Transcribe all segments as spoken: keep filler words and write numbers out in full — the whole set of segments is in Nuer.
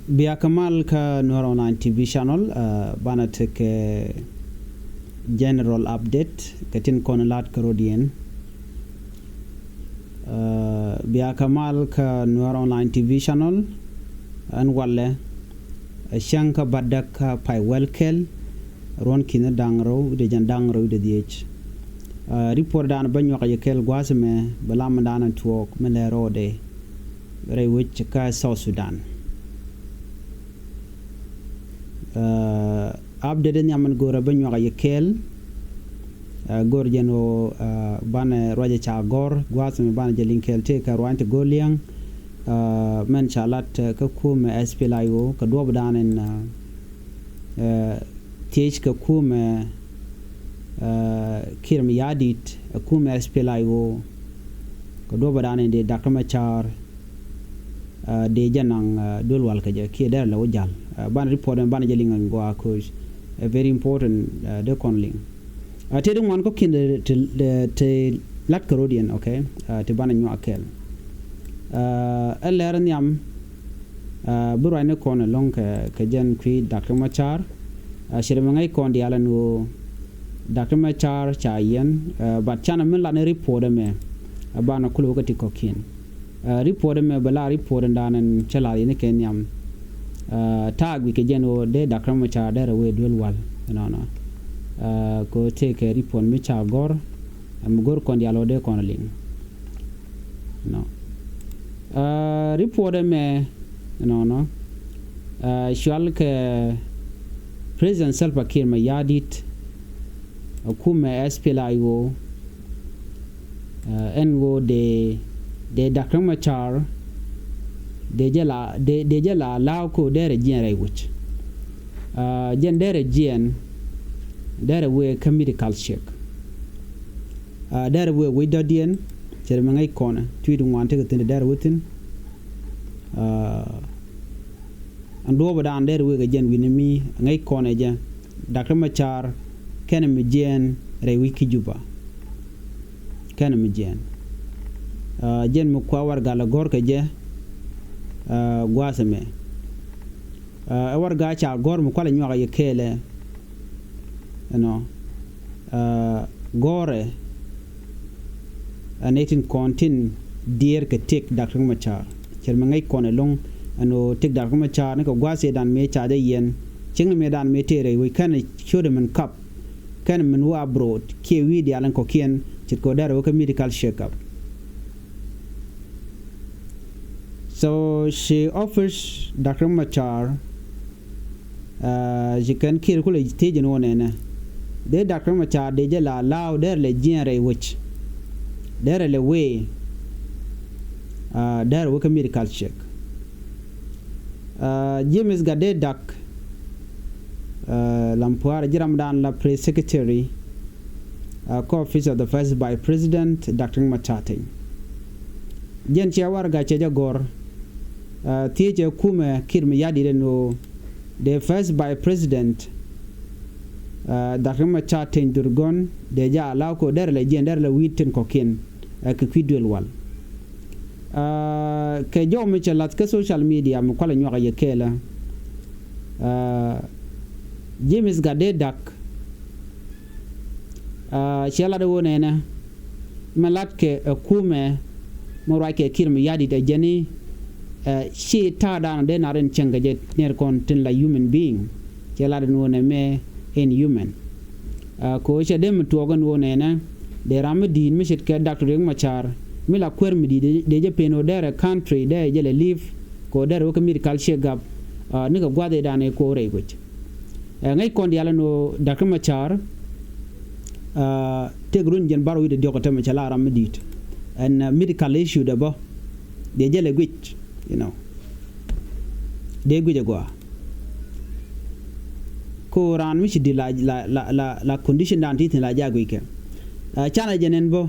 Bia kɛ mal kä Nuer Online T V channel, banɛ tekɛ general update kɛ tin kɔn lat kä rɔ̱diɛn. Bia kɛ mal kä Nuer Online T V channel. Ɛn walɛ ɛ cäŋ kä bädäk kä pay wäl kɛl ruɔ̱n ki̱n da̱ŋ rɛw wi̱cdɛ jiɛn da̱ŋ rɛw wi̱cdɛ dhiec. Report dan bä nyuak yɛ kɛl gua̱a̱th mɛ bɛ lam dan tuɔɔk mi lɛ rɔɔdɛ rɛy wec kä South Sudan. Update in nhiam in go̱o̱rä bä nyuak a yɛ kɛɛl. Go̱o̱r jɛn ɣöö banɛ ruacɛ ca gɔ̱r gua̱a̱th mi banɛ jɛ liŋ kɛɛl tëë kɛ ruany ti go̱o̱r li̱eŋ. Mɛn ca lat kä kumɛ S P L A I O kɛ duɔ̱ɔ̱p dan in thiec kɛ kumɛ Kiir Mayardit ɛ kumɛ S P L A I O kɛ duɔ̱ɔ̱p dan in dee Doctor Machar. Dee jɛ naŋ duel wal kɛ jɛ kiɛ dɛr lɛ wä jal. Banɛ report ɛn banɛ jɛ liŋ ɛn gɔaa koc ɛ very important. Dee kɔn liŋ tëë di ŋuan kɔ̱kiɛn ti lat kɛ rɔ̱diɛn, okay. Ti banɛ nyuak kɛɛl. Ɛ lɛr nhiam bi ruacni kɔn ɛlɔ̱ŋ kɛ jɛn kui̱ Doctor Machar. Cɛ ri mi ŋäc kɔn diaal ɛn ɣöö Doctor Machar ca yiɛn. But canɛ min lat ni report ɛmɛ ɛ banɛ kulɛ wä kä ti kɔ̱kiɛn. Report ɛmɛ bɛ la report ɛn dan ɛn cä lath yɛn kɛ nhiam. Ta̱a̱ guic kɛ jɛn ɣöö dee Doctor Machar dee rɛ wee duel wal ɛnɔnɔ. Kɛ ɣöö tëëkɛ report mi ca gɔ̱r ɛmɛ gɔ̱r kɔn diaal ɣöö dee kɔn liŋ. Report ɛmɛ ɛnɔnɔ cual kɛ President Salva Kiir Mayardit ɛ kumɛ S P L A I O. Ɛn ɣöö dee dee Doctor Machar dee jɛ la dee jɛ la la̱a̱ ko derɛ jiɛn rɛy wec. Jɛn derɛ jiɛn derɛ wee kä medical check. Derɛ wee wec dɔ̱diɛn cɛ ri mi ŋäc kɔnɛ tui̱t ŋuan tekɛ thi̱n derɛ wee thi̱n. Ɛn duɔ̱ɔ̱pä dan derɛ wee kɛ jɛn wi̱ni mi ŋäc kɔnɛ jɛ Doctor Machar kɛnɛ mi jiɛɛn rɛy wi̱c ki Juba. Kɛnɛ mi jiɛɛn jɛn mi kua warɛga lɛ gɔ̱r kɛ jɛ gua̱a̱th ɛmɛ. Ɛ warɛga ca gɔ̱r mi kualɛ nyuak a yɛ kɛɛlɛ. Ɛnɔ gɔ̱rɛ ɛn ɛ tin kɔn tin diɛɛr kɛ tëk Doctor Machar. Cɛ ri mi ŋäc kɔn ɛlɔ̱ŋ ɛn ɣöö tëk Doctor Machar ni kɛ gua̱a̱th ëëdan mëë ca jɛ yiɛn cieŋni mëëdan mëë tëë rɛy wec kɛnɛ ciötdɛ min kap kɛnɛ min wä abroad kiɛ wi̱i̱ diaal in kɔ̱kiɛn ce̱tkɛ ɣöö derɛ wä kä medical check up. So ci office Doctor Machar ci kɛn Kiir kulɛ thiec ɛn ɣöö nɛnɛ dee Doctor Machar dee jɛ la la̱a̱ derɛ lɛ jiɛɛn rɛy wec derɛ lɛ wee derɛ wä kä medical check. James Gatdedak Lampuar ji̱ ramdan la press secretary kä office of the first vice president Doctor Machar Teny. Jɛn cɛ warɛga cɛ jɛ gɔ̱r thiecɛ kumɛ Kiir Mayardit ɛn ɣöö the first vice president Doctor Machar Teny Dhurgon dee jɛ a la̱a̱ ko derɛ lɛ jiɛn derɛ lɛ wi̱i̱ tin kɔ̱kiɛn kɛ kui̱ duel wal. Kɛ jɔw mi cɛ lath kä social media mi kualɛ nyuak a yɛ kɛɛlä. James Gatdedak cɛ lat ɛ ɣöö nɛnɛ mɛ latkɛ ɛ kumɛ mɛ ruackɛ Kiir Mayardit ɛ jɛn i̱ ci ta̱a̱ daanɔ dee nar in cieŋ kɛ jɛ niɛr kɔn tin la human being. Cɛ lat ɛn ɣöö nɛ mɛ in human. Kɛ ɣöö cɛ dee mi tuɔɔk ɛn ɣöö nɛnɛ dee ram mi di̱i̱t mi ce̱tkɛ Doctor Riek Machar mi la kuäär mi di̱i̱t dee jɛ pen ɣöö derɛ country derɛ jɛ lɛ live kɛ ɣöö derɛ wä kä medical check up. Nikɛ gua̱th ëëdan ëë ko̱o̱r rɛy guic. Ɛ ŋäc kɔn diaal ɛn ɣöö Doctor Machar tëk run jiɛn bär wi̱cdɛ diɔ̱k ɛ tämɛ cɛ la ram mi di̱i̱t. Ɛn medical issue dɛ bä dee jɛ lɛ guic, you know. Dee guic ɛ gɔaa. Ko raan mi ci di la la la la condition dan ti thin la ja guic kɛ. Canɛ jɛ nɛn bä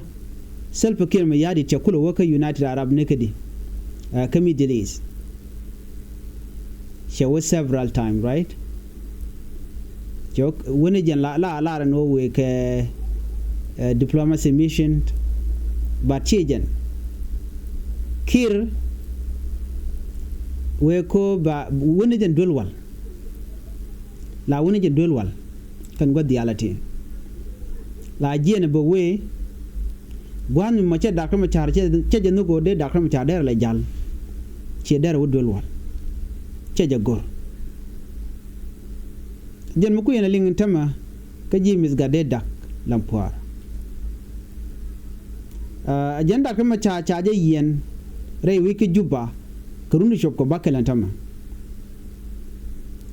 Salva Kiir Mayardit cɛ kulɛ wä kä United Arab ni kä di kä Middle East. Cɛ wä several time, right? Cɛ wä ni jɛn la la la rɛ ni wä wee kɛ diplomacy mission. But ci jɛn Kiir Wee ko ba wuni jɛn duel wal. La wuni jɛn duel wal. Kɛn gua̱th diaal a ti. La jiɛn bä wee. Gua̱n mi mɔ cɛ Dak Riɛk Macar cɛ jɛ nhök ɣöö dee Dak Riɛk Macar derɛ lɛ jal. Ciɛ derɛ wä duel wal. Cɛ jɛ go̱r. Jɛn mi kui̱ yɛn a liŋ in tämɛ kä ji̱ mi̱th gat dee Dak Lampuaar. A jɛn Dak Riɛk Macar ca jɛ yiɛn rɛy wi̱c kä Juba kɛ run ti cop kɛ bäkɛl in tämɛ.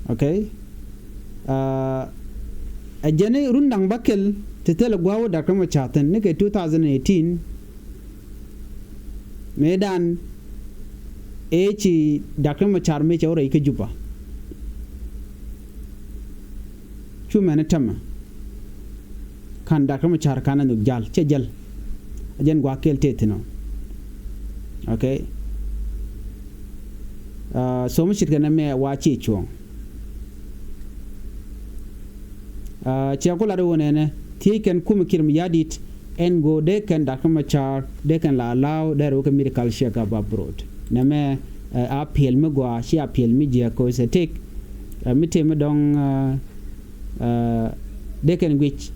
Okay. A jɛn run da̱ŋ bäkɛl ti thilɛ gua̱a̱th wä Dak Riɛk Macar thi̱n ni kɛ two thousand eighteen. Mëëdan ëë ci Dak Riɛk Macar mëë cɛ wä rɛy kä Juba. Cu mɛn tämɛ. Ka̱n Dak Riɛk Macar ka̱n a nhök jal cɛ jäl. A jɛn gua̱a̱th kɛl tëë thi̱n ɔ. Okay. A so mi ce̱tkɛ nɛmɛ wa ci cuɔ̱ɔ̱ŋ. A cɛ ku lat wä nɛnɛ thiec kɛn kumɛ Kiir Mayardit ɛn go̱o̱r dee kɛn Dak Riɛk Macar dee kɛn la allow dee rɛ wä kɛ medical check up abroad. Nɛmɛ a piɛl mi gɔaa ci a piɛl mi jiäk kɛ wä sɛ tëk. Mi tëë mi dɔ̱ŋ dee kɛn guic.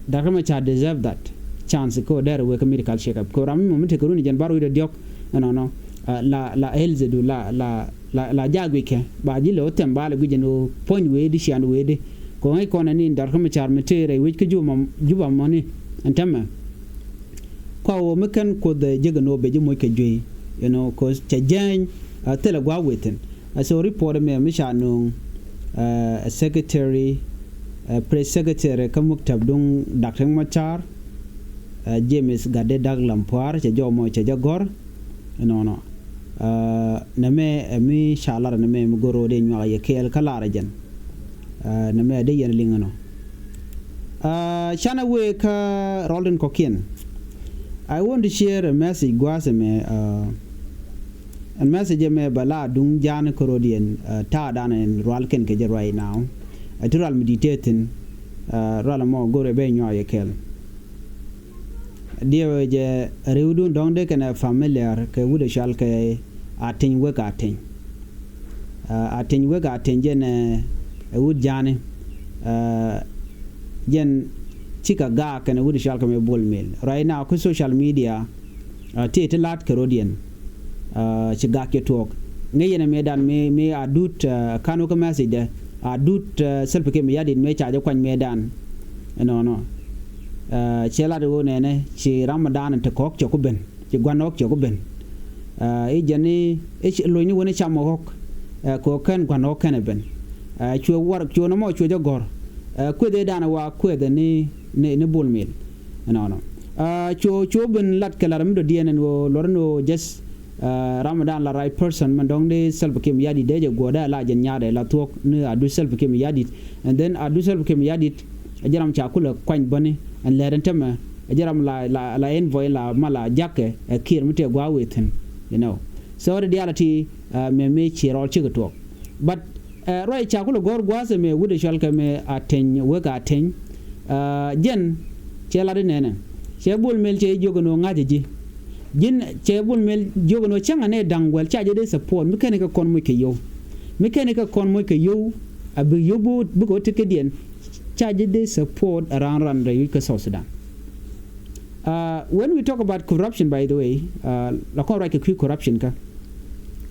Dak Riɛk Macar deserve that chance kɛ wä dee rɛ wä kɛ medical check up kɛ ram mi mɔ mi tëë kɛ run jɛn bar wi̱cdɛ diɔ̱k. Ɛnɔnɔ la la health du la la la la jaak guickɛ ba ji̱ lo̱ thɛm ba lɛ guic ɛn ɣöö puɔ̱ny wee di cian wee di. Kɛ ɣöö ŋäc kɔn ɛn in Dak Riɛk Macar mi tëë rɛy wec kä Juba mɔni ɛn tämɛ. Kua ɣöö mi kɛn Kuoth ɛ jek ɛn ɣöö bɛ ji̱ moc kɛ juey, you know, 'cause cɛ jääny thilɛ gua̱a̱k wee thi̱n. Ɛ so report ɛmɛ mi ca nööŋ ɛ secretary ɛ press secretary kä muktab duŋ Dak Riɛk Macar ɛ James Gatde Dak Lampuar cɛ jɔw mɔ cɛ jɛ gɔ̱r. Ɛnɔnɔ. Nɛmɛ ɛ mi ca lar nɛmɛ mi go̱r ro̱o̱dɛ nyuak yɛ kɛɛl kä lar ɛ jɛn. Nɛmɛ ɛ dee yɛn liŋ ɛnɔ. Canɛ wee kä rɔl tin kɔ̱kiɛn. I want to share a message gua̱a̱th ɛmɛ. Ɛn message ɛmɛ bɛ la duŋ ja̱a̱n kä ro̱diɛn ta̱a̱dan ɛn rual kɛn kɛ jɛ right now. Ɛ ti rual mi di̱t tëë thi̱n. Rual ɛmɔ go̱r ɛ bɛ nyuak yɛ kɛɛl. Diɛwɛ jɛ riwdun dɔ̱ŋ dee kɛn ɛ familiar kɛ wut ɛ cɔal kɛ Ateny Wek Ateny. Ateny Wek Ateny jɛn ɛ wut ja̱a̱ni. Jɛn cikɛ gaak kɛn ɛ wut ɛ cɔal kɛ mɛ Bol Mel. Right now kä social media ti ti la̱t kɛ ro̱diɛn. Ci gak cɛ tuɔɔk ŋäc yɛn ɛ mëëdan mëë mëë a duut. Kan wä kä message dɛ a duut. Salva Kiir Mayardit mëë ca jɛ kuany mëëdan. Ɛnɔnɔ. Ciɛ lat ɣöö nɛnɛ ci Ramadan ti kɔ̱k cɛ ku ben ci gua̱n ɣɔ̱k cɛ ku ben. I̱ jɛn i̱ lony ni wen i̱ cam ɣɔ̱k. Kɛ ɣöö kɛn gua̱n ɣɔ̱k kɛn ɛ ben. Cuɛ war cuɛ nɔmɔ cuɛ jɛ gɔ̱r. Kueth ëëdan ɛ wa kueth ɛ ni ni Bol Mel. Ɛnɔnɔ. Cuɛ cuɛ ben lat kɛ lar mi dɔ̱diɛn ɛn ɣöö luɔr ɛn ɣöö jɛth. Ramadan la right person mɛn dɔ̱ŋ dee Salva Kiir Mayardit dee jɛ guɔ̱ɔ̱r dee la jɛn nyaadɛ la thuɔ̱k ni a duc Salva Kiir Mayardit. And then a duc Salva Kiir Mayardit ɛ jɛ ram ca kulɛ kuany bäni ɛn lɛr ɛn tämɛ ɛ jɛ ram la la la envoy la ma la jakɛ ɛ Kiir mi tëë gua̱a̱k wee thi̱n. You know. So the reality mɛ mi ci rɔɔl cikɛ tuɔɔk. But Ruac ca kulɛ gɔ̱r gua̱a̱th ɛmɛ wut ɛ cɔal kɛ mɛ Ateny Wek Ateny. Jɛn cɛ lat inɛnɛ cɛ Bol Mel cɛ jiök ɛn ɣöö ŋa̱cä ji̱. Ji̱n cɛ Bol Mel jiök ɛn ɣöö cäŋ anɛ da̱ŋ guɛl ca jɛ dee support mi kɛn ikɛ kɔn moc kɛ yio̱w. Mi kɛn ikɛ kɔn moc kɛ yio̱w a bi yio̱w bi bikɛ wä ti kädiɛn ca jɛ dee support around ran rɛy wi̱c kä South Sudan. When we talk about corruption, by the way, la kɔn ruac kɛ kui̱ corruption kä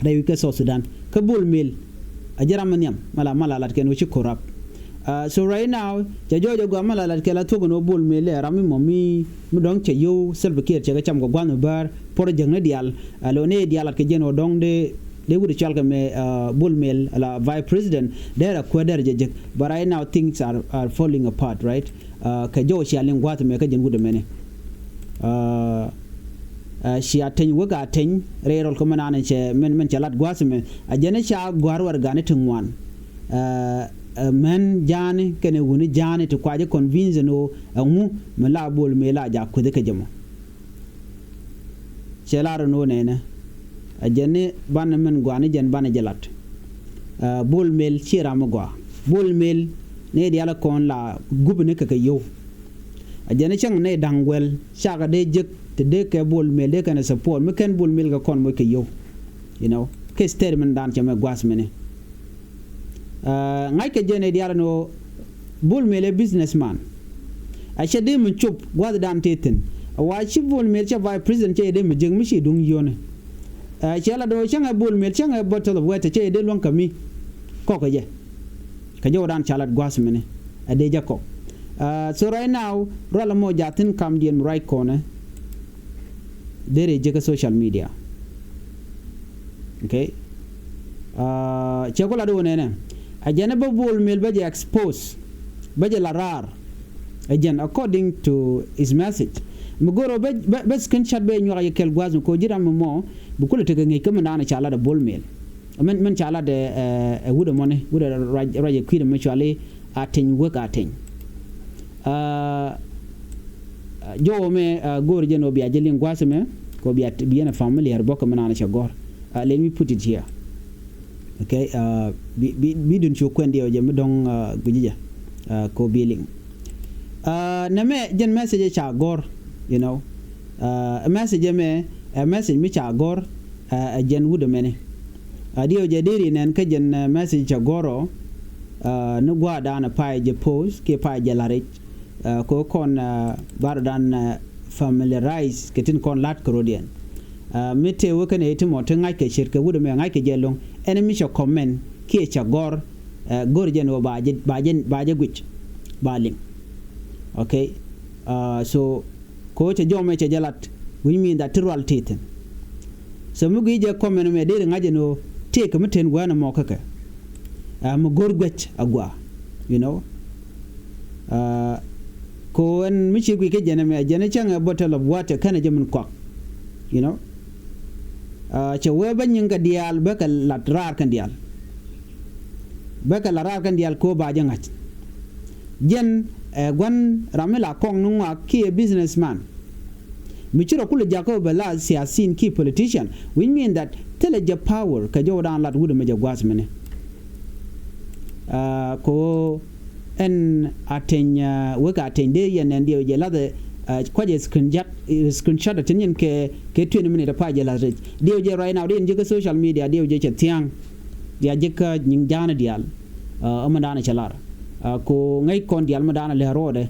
rɛy wi̱c kä South Sudan kä Bol Mel. A jɛ ram mi nhiam mala mala lat kɛn wä ci corrupt. So right now cɛ jɔɔc a gɔaa mala lat kɛ la thuɔ̱k ɛn wä Bol Mel ɛ ram mi mɔ mi mi dɔ̱ŋ cɛ yio̱w Salva Kiir cɛ kɛ cam kɛ gua̱nh mi bäär puɔr jäkni diaal. Lo ni diaal lat kɛ jɛn wä dɔ̱ŋ dee dee wut cɔal kɛ mɛ Bol Mel la vice president dee rɛ kuäär dee rɛ jɛ jek. But right now things are, are falling apart, right? Kɛ jɔw cia liŋ gua̱a̱th mɛ kä jɛn wut ɛmɛni. Cia Ateny Wek Ateny rɛy rɔl kä mɛn anɛ cɛ mɛn mɛn cɛ lat gua̱a̱th mɛ a jɛn ca gua̱a̱r wɛr gani ti ŋuan. Mɛn ja̱a̱ni kɛnɛ wuni ja̱a̱ni ti kuacä convince ni ɣöö ɛŋu mi la Bol Mel la jaak kueth kä jɛ mɔ. Cɛ lar ni ɣöö nɛnɛ a jɛn ni banɛ mɛn gɔaa ni jɛn banɛ jɛ lat. Bol Mel ci ram mi gɔaa. Bol Mel ni diaal kɔn la gup ni kɛ kɛ yio̱w. A jɛn ni cäŋ ni da̱ŋ guɛl cakɛ dee jek ti dee kɛ Bol Mel dee kɛn support mi kɛn Bol Mel kɛ kɔn moc kɛ yio̱w. You know. kɛ statement dan cɛ mɛ gua̱a̱th mɛni. Ŋa̱ckɛ jɛn ɛ diaal ɛn ɣöö Bol Mel ɛ businessman. A cɛ dee mi cop gua̱a̱th dan tëë thi̱n. A wa ci Bol Mel cɛ vice president cɛ dee mi jek mi ci duŋ yio̱ni. Cɛ la dee cäŋɛ Bol Mel cäŋɛ bottle of water cɛ dee luäŋ kä mi kɔk kɛ jɛ. Kä jɛ wä dan ca lat gua̱a̱th mɛni a dee jɛ kɔk. So right now rual mɔ jathin kam diɛn mi ruac kɔnɛ. Derɛ jek kä social media. Okay. Cɛ ku lat wä nɛnɛ a jɛn bä Bol Mel bä jɛ expose bä jɛ la raar. A jɛn according to his message mi goro bä bä screenshot bä nyuak yɛ kɛl gua̱a̱th mi ko ji̱ ram mi mɔ bi kulɛ tekɛ ŋi̱i̱c kä mi naan ca lat a Bol Mel. Mɛn mɛn ca lat ɛ wut ɛmɔni wut ɛ ruac ɛ kui̱dɛ mi cuali a teny wek a teny. Jɔwä mɛ go̱o̱r jɛn ɔ bia jɛ liŋ gua̱a̱th mɛ kɛ ɔ bia bi yɛn a familiar bɔk kɛ mi naan cɛ gɔ̱r. Let me put it here. Okay. Bi dun cu kuɛn diɛ ɔ jɛ mi dɔ̱ŋ gui̱ci jɛ kɛ ɔ bi liŋ. Nɛ mɛ jɛn message ca gɔ̱r, you know. Message mɛ ɛ message mi ca gɔ̱r ɛ jɛn wut ɛmɛni. A diɛ ɔ jɛ deri nɛn kä jɛn message ca gɔ̱r ɔ ni gua̱a̱dan pay jɛ post kiɛ pay jɛ la̱ric. Kɛ kɔn bar dan familiarize kɛ tin kɔn lat kɛ rodiɛn. Mi tëë wä kɛn ɛ ti mɔ ti ŋa̱c kɛ cir kɛ wut ɛmɛ ŋa̱c kɛ jɛ lo̱ŋ ɛn mi cɛ comment kiɛ cɛ gɔ̱r. Go̱r jɛn wä ba jɛ ba jɛ ba jɛ guic ba liŋ. Okay. So kɛ wä cɛ jɔmɛ cɛ jɛ lat which mean that ti rual ti thi̱n. So mi guic jɛ comment mɛ deri ŋa̱c ɛn wä tëë kɛ mi ten gua̱a̱n ɛmɔ kä kɛ. Mi go̱r guec a gua̱a̱, you know. Ko ɛn mi ci guic kä jɛn ɛmɛ jɛn ɛ cäŋ ɛ bottle of water kɛnɛ jɛ min kuak, you know. Cɛ wee bä nyiŋ kɛ diaal bä kɛ lat raar kɛn diaal. Bä kɛ lat raar kɛn diaal ko ba jɛ ŋa̱c. Jɛn ɛ gua̱n ram mi la kɔŋ ni ŋuak kiɛ businessman. Mi ci rɔ kulɛ jakä bɛ la siasin ki politician which mean that thilɛ jɛ power kɛ jɔw dan lat wut mɛ jɛ gua̱a̱th mɛni. Ko ɛn a teny wek a teny dee yɛn nɛn diɛw jɛ lathɛ. Kuacɛ screenshot screenshot a tin yɛn kɛ kɛ twenty minute a pa jɛ lath rɛc diɛw jɛ right now dee yɛn jɛ kɛ social media diɛw jɛ cɛ thia̱a̱ŋ. Dia jɛ kä nyiŋ ja̱a̱n diaal. Ɛ mɛ da̱a̱n cɛ lar. Ko ŋäc kɔn diaal mɛ da̱a̱n lɛ ro̱o̱dɛ.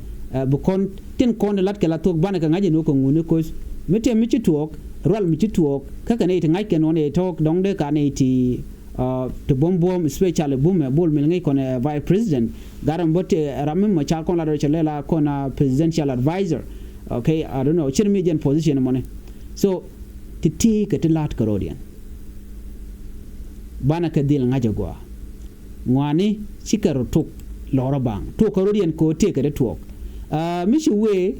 Bi kɔn tin kɔn lat kɛ la thok banɛ kɛ ŋa̱c ɛn wä kɛ ŋuni koc mi tɛm mi ci tuɔɔk rual mi ci tuɔɔk kä kɛ nɛy ti ŋa̱c kɛ nɔn ɛ tɔɔk dɔ̱ŋ dee ka nɛy ti ti buɔ̱m buɔ̱m especially bumɛ Bol Mel ŋäc kɔn ɛ vice president. Gat ram bä ti ram mi mɔ ca kɔn lat rɔ cɛ lɛ la kɔn a presidential advisor. Okay, I don't know cir mi jɛn position mɔni. So ti ti kɛ ti la̱a̱t kɛ ro̱o̱diɛn. Banɛ kɛ dhil ŋa̱c ɛ gɔaa. Ŋuani cikɛ rɔ tok lɔrɔ baŋ tok kɛ rɔ diɛn kɛ ɔ tëëkɛ dee tuɔɔk. Mi ci wee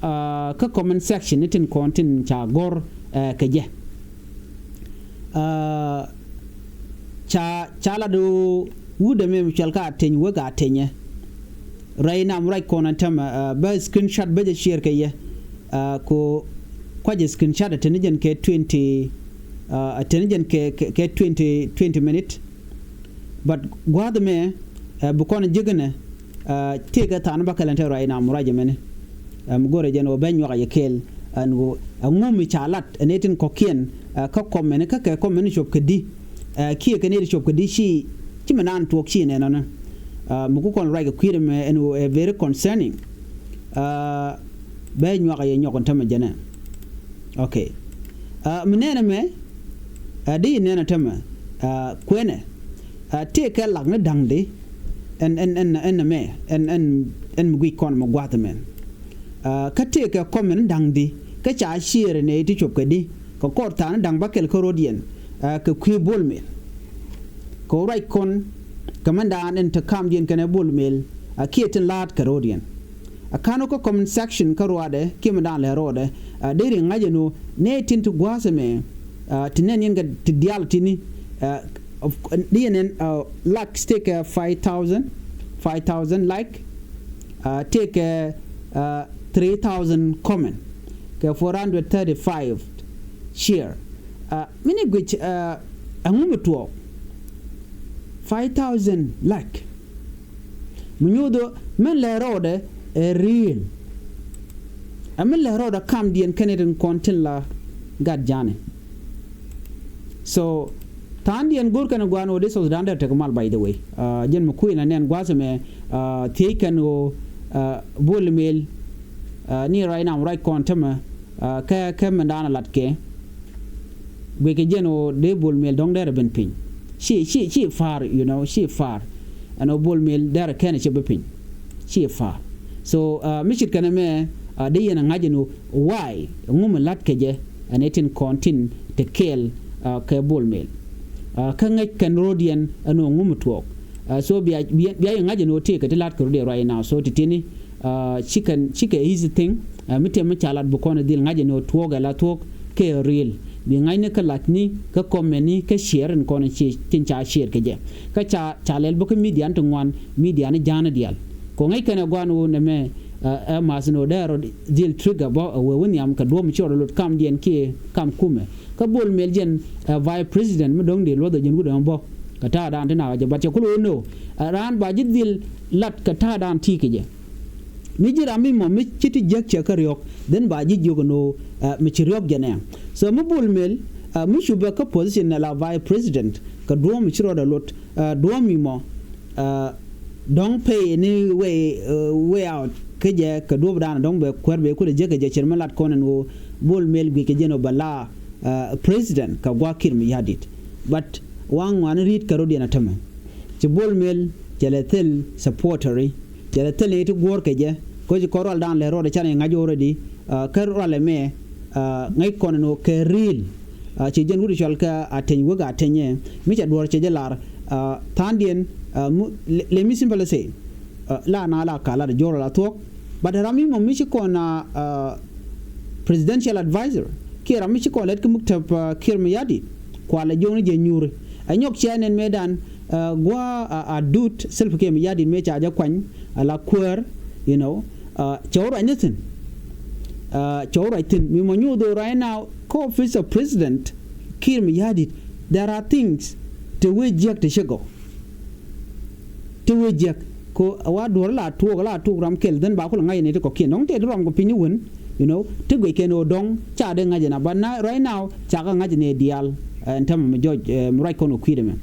kä comment section ni tin kɔn tin ca gɔr kɛ jɛ. Ca ca la do wut ɛmɛ mi cual ka teny wek a tenyɛ. Rɛy nam ruac kɔn ɛn tämɛ bä screenshot bä jɛ share kɛ yɛ. Ko kuacɛ screenshot ɛ teni jɛn kɛ twenty ɛ teni jɛn kɛ kɛ twenty twenty minute. But gua̱a̱th mɛ ɛ bi kɔn ji̱knɛ. Tëëkɛ tha̱a̱n bä kɛlɛn te ruac nam ruac ɛmɛni. Ɛm go̱rɛ jɛn ɣöö bɛ nyuak a yɛ kɛɛl ɛn ɣöö ɛŋu mi ca lat ɛn ɛ tin kɔ̱kiɛn. Kä kɔmɛni kä kɛ kɔmɛni cop kɛ di kiɛ kɛ ni ti cop kɛ di ci ci mi naan tuɔɔk ci nɛn ɔni. Mi ku kɔn ruac kɛ kui̱r ɛmɛ ɛn ɣöö ɛ very concerning. Bɛ nyuak a yɛ nyɔk ɛn tämɛ jɛnɛ. Okay. Mi nɛn ɛmɛ ɛ di nɛn ɛ tämɛ kuenɛ. Tëëkɛ lak ni da̱ŋdi ɛn ɛn ɛn ɛn ɛmɛ ɛn ɛn ɛn mi guic kɔn mi gua̱th ɛmɛn. Kä tëëkɛ kɔmɛ ni da̱ŋdi kä ca ciëër nɛy ti cop kɛ di kɛ kɔr tha̱a̱ŋ ni da̱ŋ bäkɛl kä ro̱diɛn. Kɛ kui̱ Bol Mel kɛ ruac kɔn kɛ mɛn daan ɛn te kamdiɛn kɛnɛ Bol Mel. Kiɛ tin la̱a̱t kɛ ro̱diɛn. A ka̱n wä kä comment section kä ruaadɛ kiɛ mi da̱a̱n lɛ ro̱o̱dɛ. Deri ŋa̱c ɛn ɣöö nɛy tin ti gua̱a̱th ɛmɛ ti nɛn yɛn kɛ ti diaal tini. Di yɛn ɛn like stekɛ five thousand, five thousand like. Tekɛ three thousand comment kɛ four hundred thirty five share. Mini guic ɛŋu mi tuɔɔk five thousand like. Mi nyuudhɔ mɛn lɛ rɔɔdɛ ɛ real. Ɛ mɛn lɛ rɔɔdɛ kamdiɛn kɛn itin kɔn tin la gat jani. So Tha̱a̱ŋdiɛn go̱o̱r kɛn gua̱a̱n ɣöö dee South Sudan dee tek mal, by the way. Jɛn mi kui̱ na nɛn gua̱a̱th ɛmɛ thiec kɛn ɣöö Bol Mel ni ruac nam ruac kɔn tämɛ kɛ kɛ mɛn da̱a̱n a lat kɛ guic kɛ jɛn ɣöö dee Bol Mel dɔ̱ŋ derɛ ben piny. Ci ci ci fa̱a̱r, you know, ci fa̱a̱r. Ɛn ɣöö Bol Mel derɛ kɛn cɛ bi piny. Ci fa̱a̱r. So mi cit kɛn ɛmɛ dee yɛn a ŋa̱c ɛn ɣöö why ŋum ɛ la̱t kɛ jɛ ɛn ɛ tin kɔn tin te kɛɛl kɛ Bol Mel. Kä ŋäc kɛn ro̱diɛn ɛn ɣöö ŋum ɛ tuɔɔk. So bia bia yɛ ŋa̱c ɛn ɣöö tëëkɛ ti la̱t kɛ ro̱diɛn right now. So ti tini cikɛ cikɛ easy thing. Mi tëë mi ca lat bi kɔn ɛ dhil ŋa̱c ɛn ɣöö tuɔɔk ɛ la tuɔɔk kɛ real. Bi ŋa̱cni kä la̱tni kä comment ni kä share in kɔn ci tin ca share kɛ jɛ. Kä ca ca lɛl bä kä media ni ti ŋuan, media ni ja̱a̱n diaal. Kɔ ŋäc kɛn ɛ gua̱a̱n ɣöö nɛmɛ ɛ ma̱th ni ɣöö dee rɔ dhil trigger bä ɛ wee wä nhiam kɛ duɔ̱ɔ̱p mi ci rɔ lot kamdiɛn kiɛ kam kumɛ. Kä Bol Mel jɛn ɛ vice president mi do̱ŋ dee luɔth ɛ jɛn wut ɛmɔ bä kɛ ta̱a̱dan ti nak ɛ jɛ, but cɛ kulɛ ɣöö nöö ɛ raan ba ji̱ dhil lat kɛ ta̱a̱dan ti kɛ jɛ. Mi ji̱ ram mi mɔ mi ci ti jiäk cɛ kä riɔ̱k, then ba ji̱ jiök ɛn ɣöö mi ci riɔ̱k jɛ nɛ. So mi Bol Mel mi cupɛ kä position ni la vice president kɛ duɔ̱ɔ̱p mi ci rɔɔdɛ lot, duɔ̱ɔ̱p mi mɔ dɔ̱ŋ pay ni way way out kä jɛ kɛ duɔ̱ɔ̱pdan dɔ̱ŋ bɛ kuäär bɛ kulɛ jiäk kɛ jɛ cir mi lat kɔn ɛn ɣöö Bol Mel guic kɛ jɛn ɣöö bɛ la president kɛ gua̱a̱th Kiir Mayardit. But waŋ ŋuani ri̱i̱t kɛ ro̱diɛn a tämɛ. Ci Bol Mel cɛ lɛ thil supporteri, cɛ lɛ thil ni ti guɔ̱ɔ̱r kɛ jɛ. Kä ci kɔn rualdan lɛ rɔɔdɛ canɛ ŋa̱c already. Kä rualɛ mɛ ŋäc kɔn ni ɣöö kɛ real. Ci jɛn wut cɔal kɛ Ateny Wek Ateny ɛ mi cɛ duɔ̱ɔ̱r cɛ jɛ lar tha̱a̱ŋdiɛn. Let me simply say, la na la ka lat jɔr la thuɔ̱k. But ram mi mɔ mi ci kɔn a presidential advisor kiɛ ram mi ci kɔn lɛt kä muktab Kiir Mayardit, kualɛ jiɔkni jɛ nyuuri. Ɛ nyɔk cɛ nɛn mëëdan gua̱a̱ a dut Salva Kiir Mayardit mëë ca jɛ kuany a la kuäär, you know. Cɛ wä ruac ni thi̱n. Cɛ wä ruac thi̱n mi mɔ nyuuth ɣöö right now kä office of president Kiir Mayardit, there are things te wee jiäk te cɛ gɔw. Ti wee jiäk ko a wa duɔ̱r la tuɔɔk la tuɔɔk ram kɛl, then ba kulɛ ŋa̱c ni ti kɔ̱kiɛn dɔ̱ŋ tëë ti ram kɛ piny wun. You know, ti guic kɛn ɣöö dɔ̱ŋ ca dee ŋa̱c ni, but na right now ca kɛ ŋa̱c ni diaal. Ɛn tämɛ mi jɔc mi ruac kɔn kɛ kui̱dɛ mɛ.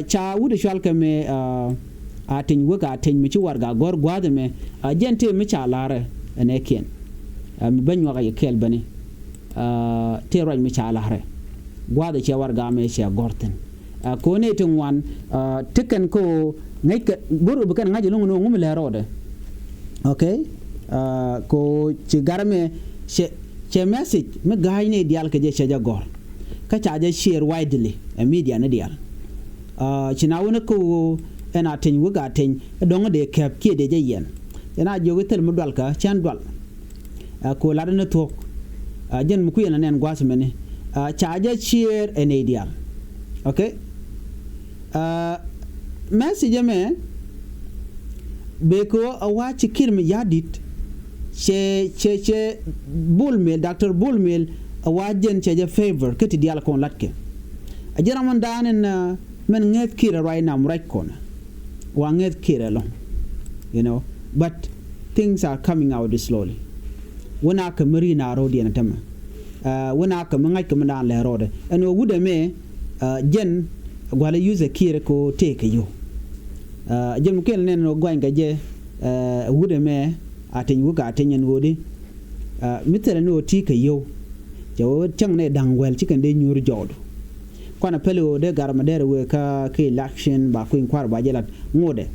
Ca wut ɛ cual kɛ mɛ Ateny Wek Ateny mi ci warɛga gɔ̱r gua̱a̱th ɛmɛ. Jɛn tëë mi ca la̱rɛ ɛn ɛ kiɛn mi bä nyuak a yɛ kɛɛl bäni. Tëë ruac mi ca la̱rɛ gua̱a̱th ɛ cɛ warɛga mɛ cɛ gɔ̱r thi̱n. Kɛ ɣöö nɛy ti ŋuan ti kɛn kä ɣöö ŋäc kɛ go̱r ɣöö bi kɛn ŋa̱c ɛlɔ̱ŋ ni ɣöö ŋu mi lɛ rɔɔdɛ. Okay. Kɛ ɣöö ci garɛ mɛ cɛ cɛ message mi ga̱a̱c nɛy diaal kɛ jɛ cɛ jɛ gɔ̱r. Kä ca jɛ share widely ɛ media ni diaal. Ci na wä ni kä ɣöö ɛn Ateny Wek Ateny ɛ dɔ̱ŋ dee kɛp kiɛ dee jɛ yɛn. Cɛ na jiök i̱ thil mi dual kä cɛn dual. Ɛ kɛ ɣöö latdä ni thuɔ̱k. Ɛ jɛn mi kui̱ ɛn anɛn gua̱a̱th mɛni. Ɛ ca jɛ share ɛ nɛy diaal. Okay. Ɛ message ɛmɛ bɛ kɛ ɣöö a wa ci Kiir Mayardit cɛ cɛ cɛ Bol Mel, Doctor Bol Mel a wa jɛn cɛ jɛ favor kä ti diaal kɔn latkɛ. A jɛn ram mɔn da̱a̱n ɛn mɛn ŋäth Kiir ɛ ruac nam ruac kɔn. Wa ŋäth Kiir ɛlɔ̱ŋ. You know, but things are coming out slowly. Wä na kɛ mi ri̱i̱n a ro̱diɛn tämɛ. Wä na kɛ mi ŋa̱c kɛ mi daan lɛ rɔɔdɛ ɛn ɣöö wut ɛmɛ jɛn gua̱lɛ yuth ɛ Kiir kɛ ɣöö tëëkɛ yio̱w. Jɛn mi kɛl nɛn ɣöö gua̱ny kɛ jɛ wut ɛmɛ Ateny Wek Ateny ɛn ɣöö di mi thilɛ ni ɣöö ti̱i̱ kɛ yio̱w. Cɛ ɣöö cäŋ nɛ da̱ŋ wɛl ci kɛn dee nyuur jɔɔdu. Kuanɛ päli ɣöö dee gar mɛ dɛr wee kä kä election ba kui̱ny kua̱r ba jɛ lat ŋotdɛ.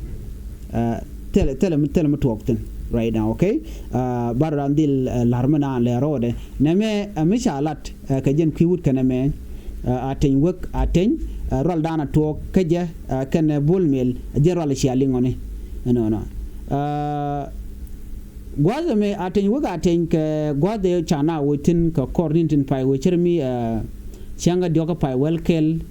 Thilɛ thilɛ mi thilɛ mi tuɔɔk thi̱n right now, okay. Bar ran dhil la̱r mi naan lɛ rɔɔdɛ nɛmɛ mi ca lat kɛ jɛn kui̱ wut kɛnɛ mɛ. Ateny Wek Ateny rual da̱a̱n a tuɔɔk kä jɛ kɛnɛ Bol Mel jɛn rual cia liŋɔni. Ɛnɔnɔ. Gua̱th ɛmɛ Ateny Wek Ateny kɛ gua̱th ëë ca na wec thi̱n kɛ kɔr ni̱n tin pay wec cär mi ciaŋ kɛ diɔ̱k kä pay wɛl kɛl.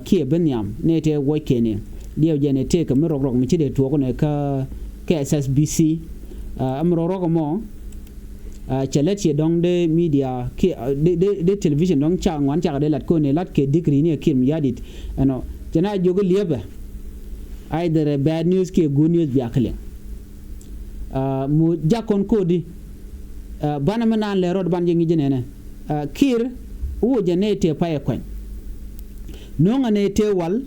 Kiɛ ben nhiam nɛ tëë wuɔc kɛn ɛ diɛw jɛn ɛ tëëkɛ mi rɔk rɔk mi ci dee tuɔɔk nɛ kä kä S S B C. Ɛmɛ rɔk rɔk ɛmɔ cɛ lɛt ciɛ dɔ̱ŋ dee media kiɛ dee dee television dɔ̱ŋ ca ŋuan cakɛ dee lat kɔn ɛ lat kɛ degree ni ɛ Kiir Mayardit. Ɛnɔ cɛ na jiök liepɛ either bad news kiɛ good news bia kɛ liŋ. Mu jak kɔn kodi banɛ mi naan lɛ rɔɔd ban jɛ ŋi̱c jɛ nɛnɛ. Kiir wä jɛ nɛy tëë payɛ kuany. No̱o̱ŋ ɛn ɛ tëë wal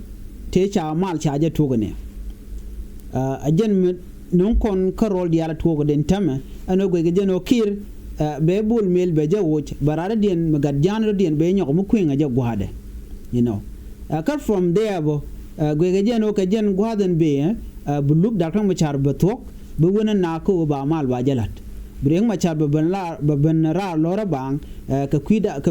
tëë ca mal ca jɛ tuɔɔk ɛnɛ. Ɛ jɛn mi no̱o̱ŋ kɔn kä rɔl diaal a tuɔɔk den täämɛ ɛn ɣöö guɛckɛ jɛn ɣöö Kiir bɛ Bol Mel bɛ jɛ woc bɛ raar rɔ̱diɛn mi gat ja̱a̱n rɔ̱diɛn bɛ nyɔk mi kui̱ŋ ɛ jɛ gua̱a̱dɛ. You know, kä from there bä guɛckɛ jɛn ɣöö kɛ jɛn gua̱a̱th ɛn bëë bi luk Dak Riek Machar bɛ thuɔ̱k bi wen ɛ naak kä ɣöö ba mal ba jɛ la̱t. Bi Riek Machar bɛ ben raar lɔ̱rä baaŋ kɛ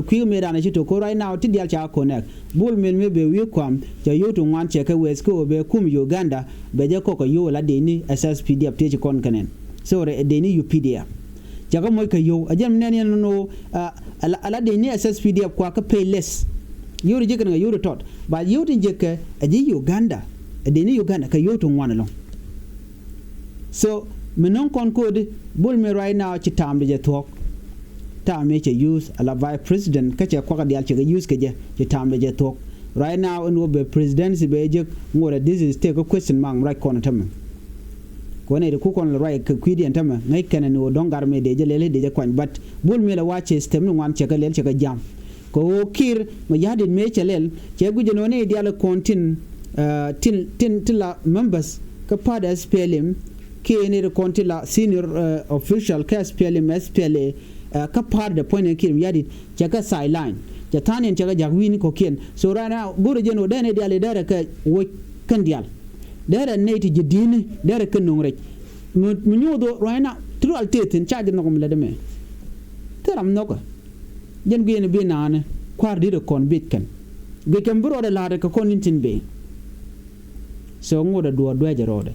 kui̱ mëëdan ci tok kä right now ti diaal ca connect. Bol Mel mëë bɛ wi̱i̱ kua̱m cɛ yio̱w ti ŋuan cɛ kɛ wɛth kä ɣöö bɛ kum Uganda bɛ jɛ kɔk kɛ yio̱w ala dee ni S S P D F tëë ci kɔn kɛ nɛn. Sorry, dee ni U P D F. Cɛ kɛ moc kɛ yio̱w ɛ jɛn mi nɛn yɛn ni ɣöö ala dee ni S S P D F kua kä pay less. Yio̱w ti ji̱ kɛn kɛ yio̱w ti tɔt ba yio̱w ti ji̱ kɛ ɛ ji̱ Uganda. Ɛ dee ni Uganda kɛ yio̱w ti ŋuan ɛlɔ̱ŋ. So mi no̱o̱ŋ kɔn ko̱di Bol Mel right now ci ta̱a̱m di jɛ thuɔ̱k. Ta̱a̱m mi cɛ use ala vice president kä cɛ kuakä diaal cɛ kɛ use kɛ jɛ ci ta̱a̱m di jɛ thuɔ̱k. Right now ɛn ɣöö bɛ presidency bɛ jek ŋot ɛ this is take a question mark mi ruac kɔn tämɛ. Kɔn ɛ ti ku kɔn lɛ ruac kɛ kui̱diɛn tämɛ ŋäc kɛn ɛn ɣöö dɔ̱ŋ gar mi dee jɛ lɛl dee jɛ kuany but Bol Mel ɛ wa cɛ step ni ŋuan cɛ kɛ lɛl cɛ kɛ jam. Kɛ ɣöö Kiir mɛ ya̱di̱t mëë cɛ lɛl cɛ guic ɛn ɣöö ni diaal kɔn tin tin tin ti la members kä part S P L M kiɛ ni ti kɔn ti la senior official kä S P L M S P L A kä part dɛ puɔ̱ny ni Kiir mɛ ya̱di̱t cɛ kɛ sideline cɛ tha̱a̱n in cɛ kɛ ja̱k wi̱i̱ni kɔ̱kiɛn. So right now go̱rɛ jɛn ɣöö dee ni diaal i̱ dee rɛ kɛ woc kɛn diaal dee rɛ nɛy ti ji̱ di̱i̱ni dee rɛ kɛ no̱ŋ rɛc. Mi nyuuth ɣöö right now ti rual tëë thi̱n ca jɛ nhɔk mi lät ɛmɛ. Thil ram nhɔkä. Jɛn guiɛn bi naanɛ kua̱r di̱t ɛ kɔn biec kɛn guic kɛn bi rɔɔdɛ la̱a̱tɛ kɛ kɔn in tin bëë. So ŋot ɛ duɔɔr duɛɛcɛ rɔɔdɛ.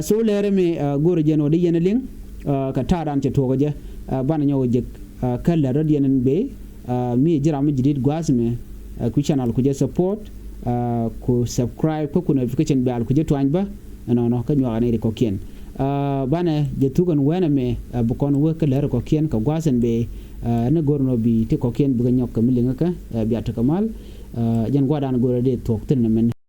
So lɛɛrɛ mi go̱rɛ jɛn ɣöö di yɛn ɛ liŋ kɛ ta̱a̱dan cɛ tuɔɔkä jɛ. Banɛ nyɔk jek kä lät rɔ̱diɛn in bëë. Mi ji̱ ram mi ji̱ di̱t gua̱a̱th mɛ ku channel ku jɛ support ku subscribe kä ku notification bell ku jɛ tuany bä. Ɛnɔnɔ kä nyuakä ni ri kɔ̱kiɛn. Banɛ jɛ thuk ɛn wɛnɛ mɛ bi kɔn wek kä lät ri kɔ̱kiɛn kɛ gua̱a̱th ɛn bëë. Ni go̱r nɔ bi ti kɔ̱kiɛn bikɛ nyɔk kɛ mi liŋä kä bia tekɛ mal. Jɛn gua̱dan go̱rɛ dee thuɔ̱k thi̱n nɛ mɛn.